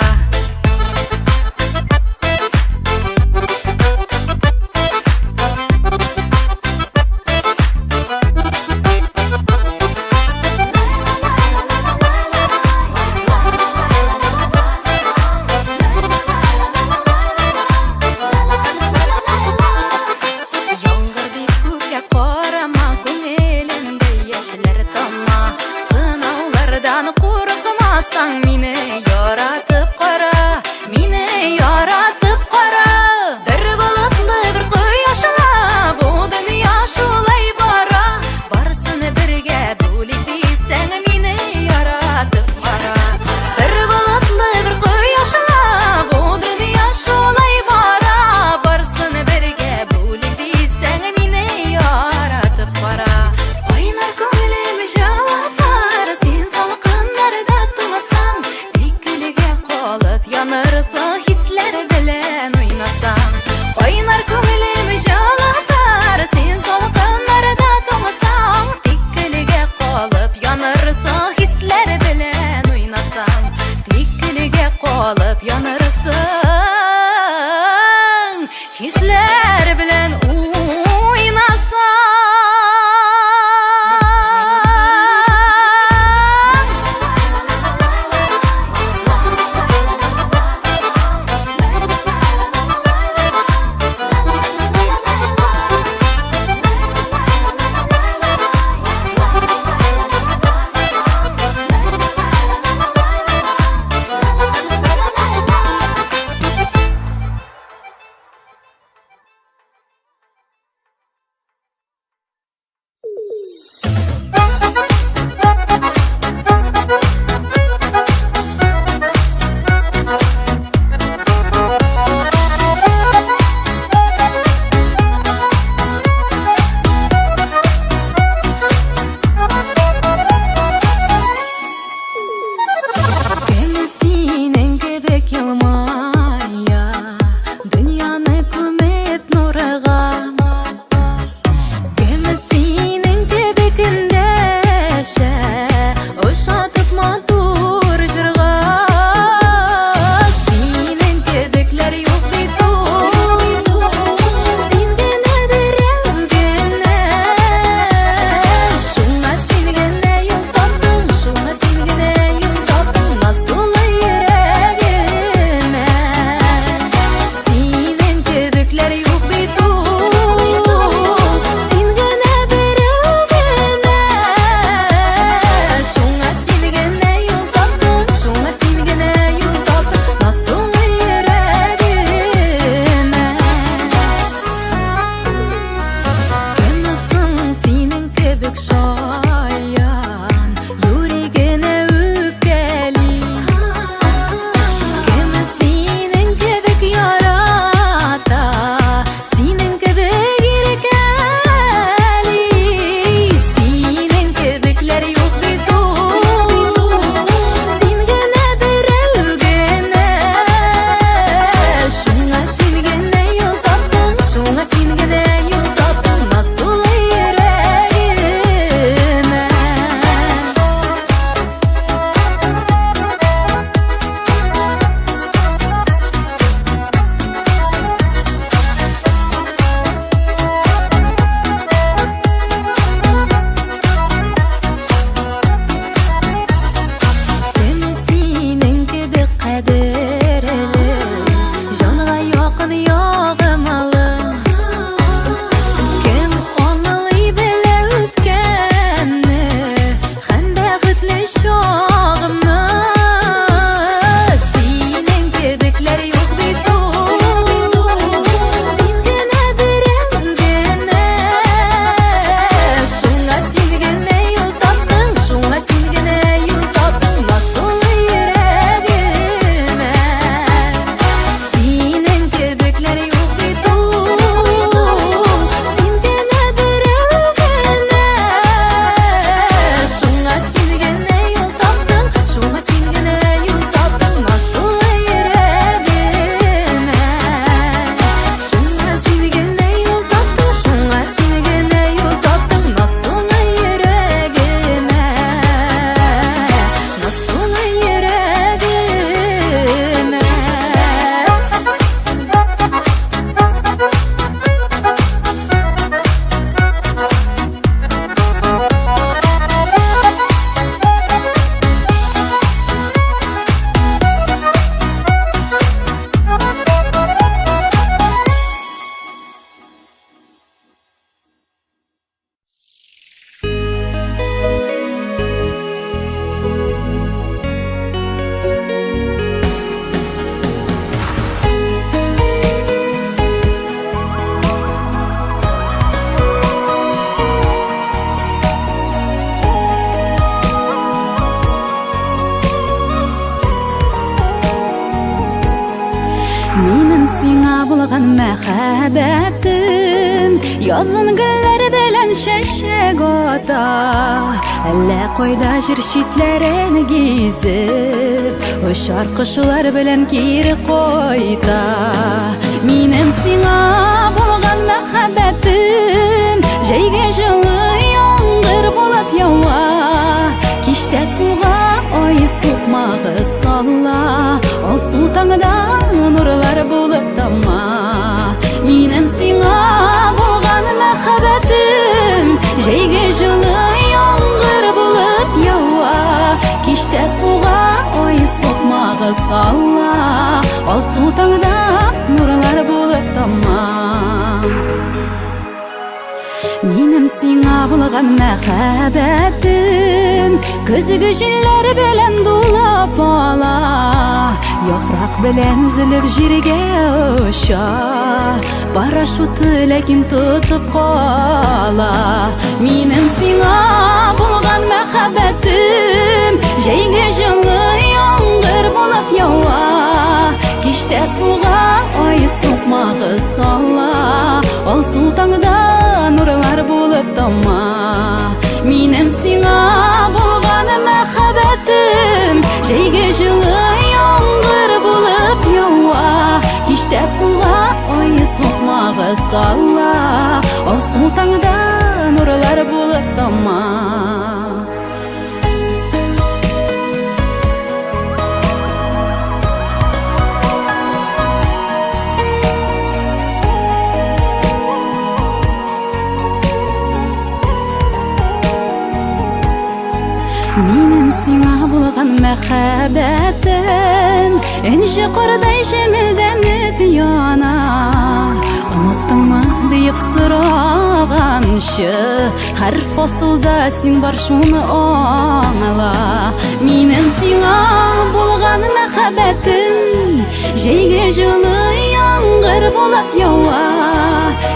Яңгыр дип күккә карама, күңелемдә яшьләр тама. Сынаулардан курыкмасаң, мине яратып кара, мине яратып кара. Бер болытлы, бер кояшлы, бу дөнья шулай бара. Барысын бергә бүлик дисәң, мине яратып кара. Бер болытлы, бер кояшлы, бу дөнья шулай бара. Барысын бергә бүлик дисәң, мине яратып кара. Кайнар күңелем җылытыр, син салкыннарда туңсаң, тик көлгә калып янырсың, хисләр белән уйнасаң. Кайнар күңелем җылытыр, син салкыннарда туңсаң, тик көлгә калып янырсың, хисләр белән уйнасаң, тик көлгә калып янырсың, хисләр белән уйнасаң. Кем синең кебек елмая, дөньяны күмеп нурга? Кем синең кебек эндәшә, ошатып матур җырга? Синең кебекләр юк бит ул, син генә берәү генә. Шуңа син генә юл таптың, шуңа син генә юл таптың, наз тулы йөрәгемә. Синең кебекләр юк бит ул, син генә берәү генә. Шуңа син генә юл таптың, шуңа син генә юл таптың, наз тулы йөрәгемә. Кем соң синең кебек шаян, юри генә үпкәли? Кем синең кебек ярата, синең кебек иркәли? Синең кебекләр юк бит ул, син генә берәү генә. Шуңа син генә юл таптың, шуңа син генә юл таптың, наз тулы йөрәгемә. Кем синең кебек кадерле, җанга якын, ягымлы? Кем аңлый белә үпкәмне һәм бәхетле чагымны? Синең кебекләр юк бит ул, син генә берәү генә. Шуңа син генә юл таптың, шуңа син генә юл таптың, наз тулы йөрәгемә. Синең кебекләр Минем сиңа булган мәхәббәтем язын гөлләр белән чәчәк ата. Әллә кайда җир читләрен гизеп, очар кошлар белән кире кайта. Минем сиңа булган мәхәббәтем җәйге җылы яңгыр булып ява. Кичтә суга ай сукмагы сала, алсу таңда нурлар булып тама. Минем сиңа булган мәхәббәтем җәйге җылы яңгыр булып ява. Кичтә суга ай сукмагы сала, алсу таңда нурлар булып тама. Минем сиңа булган мәхәббәтем көзге җилләр белән дулап ала, яфрак белән өзелеп җиргә оча, парашюты ләкин тотып кала. Минем сиңа булган мәхәббәтем җәйге җылы яңгыр булып ява. Кичтә суга ай сукмагы сала, алсу таңда нурлар булып тама. Минем сиңа булган мәхәббәтем җәйге җылы яңгыр булып ява. Кичтә суга ай сукмагы сала, алсу таңда нурлар булып тама. Минем сиңа булган мәхәббәтем энҗе кардай җемелдәнеп яна. Оныттыңмы диеп сораганчы, һәр фасылда син бар, шуны аңла. Минем сиңа булган мәхәббәтем җәйге җылы яңгыр булып ява.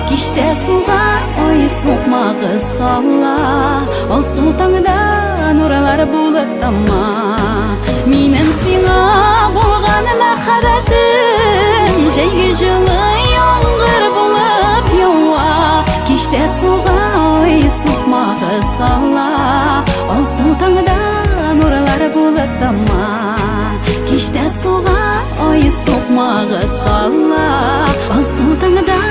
Кичтә суга ай сукмагы сала, алсу таңда нурлар булып тама. Минем сиңа булган мәхәббәтем җәйге җылы яңгыр булып ява. Кичтә суга ай сукмагы сала, алсу таңда нурлар булып тама. Кичтә суга ай сукмагы сала, алсу таңда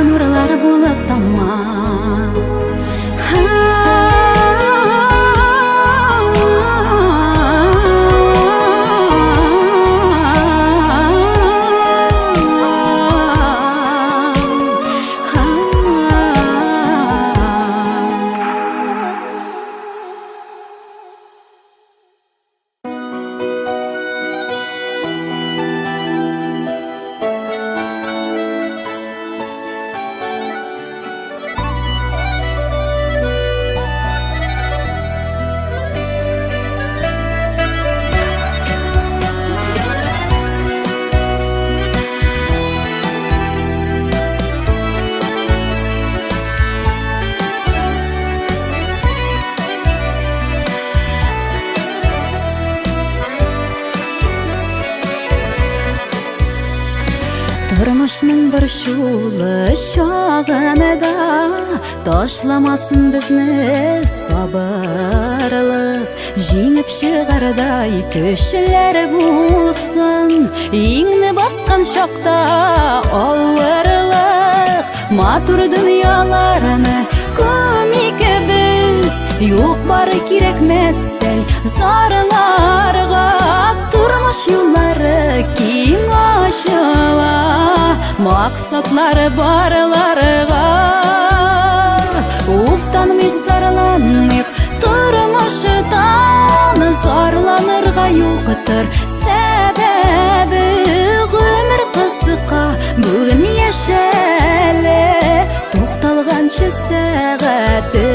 нурлар булып тама. Тормышның борчулы чагында ташламасын безне сабырлык, җиңеп чыгардай көчләр булсын. Иңне баскан чакта авырлык, матур дөньяларны күмик без. Юк бары кирәкмәстәй зарларга, тормыш юллары киң ачыла, максатлары барларга. Уфтанмыйк, зарланмыйк, тормыштан зарланырга юктыр сәбәбе. Гомер кыска, бүген яшәле, тукталганчы сәгате.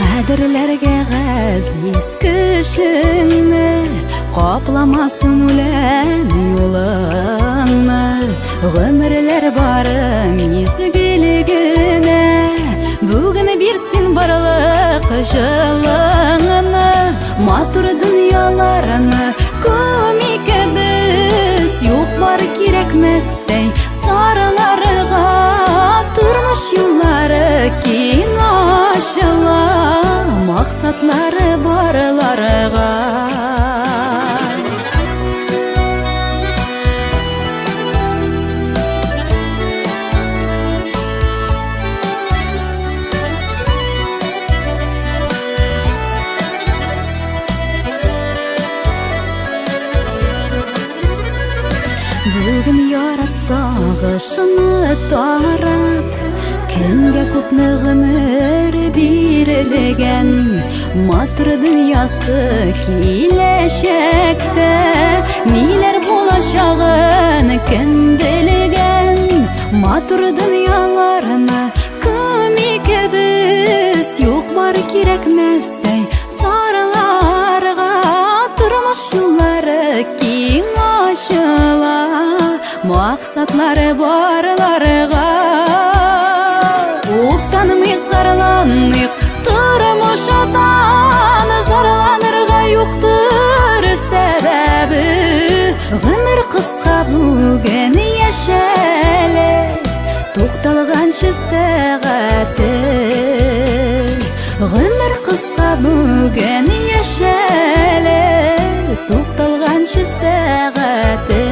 Кадерләргә газиз кешеңне, капламасын үлән юлыңны. Гомерләр бары мизгел генә, Бүген бирсен барлык җылыңны, матур дөньяларны күмик без. Юк бар кирәкмәстәй сарыларга, тормыш юллары киң ачыла, максатлары барларга. Бүген ярат сагышны тарат, кемгә күпме гомер бирелгән, матур дөньясы киләчәктә, ниләр булачагын кем белгән. Матур дөньяларны күмик без, юк бар кирәкмәстәй зарларга, тормыш юллары киң ачыла, максатлары барларга. Уфтанмыйк, зарланмыйк, тормыштан зарланырга юктыр сәбәбе. Гомер кыска, бүген яшәле, тукталганчы сәгате. Гомер кыска, бүген яшәле, тукталганчы сәгате.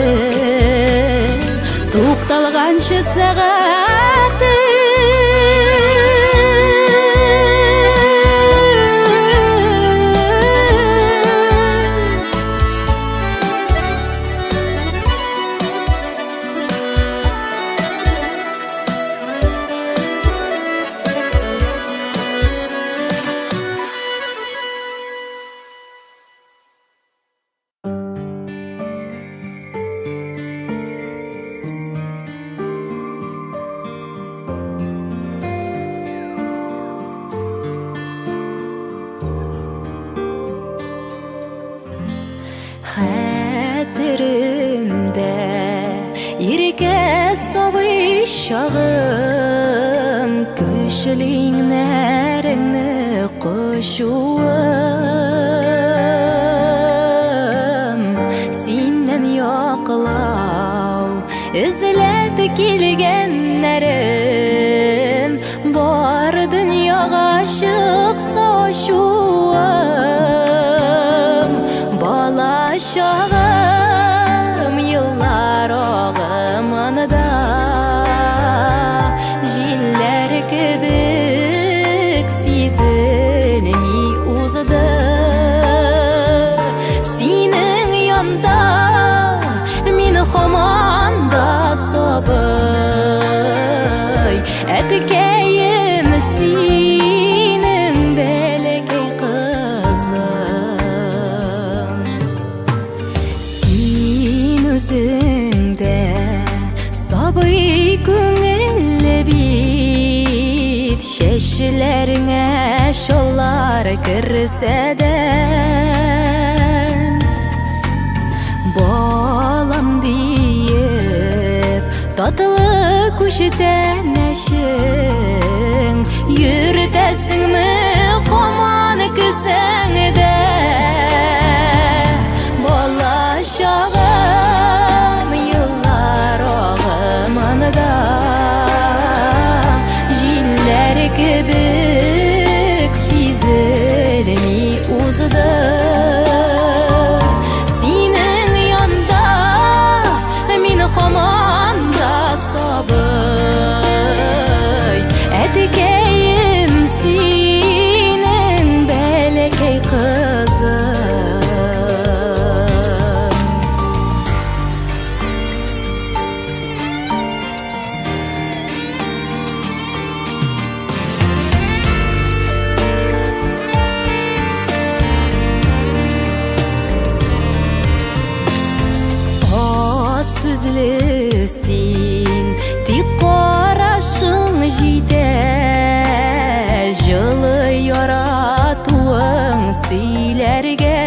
Тукталганчы сәгате. Хәтеремдә иркә сабый чагым, көчле иңнәреңне кочуым, синнән яклау эзләп килгәннәрем, бар дөньяга чыкса ачуым. Бала чагым еллар агымында, җилләр кебек сизелми узды. Синең янда мин һаман да сабый, әткәем, синең бәләкәй кызың. Син үзең дә сабый күңелле бит, чәчләреңә чаллар керсә дә, балам диеп татлы күчтәнәчең йөртәсеңме һаман кесәңдә. Бала чагым еллар агымында, җилләр кебек сизелми узды. Синең янда мин һаман да сабый, әткәем, синең бәләкәй кызың. Аз сүзле син, тик карашың җитә, җылы яратуың сөйләргә.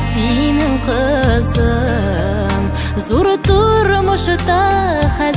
Синең кызың зур тормышта хәзер.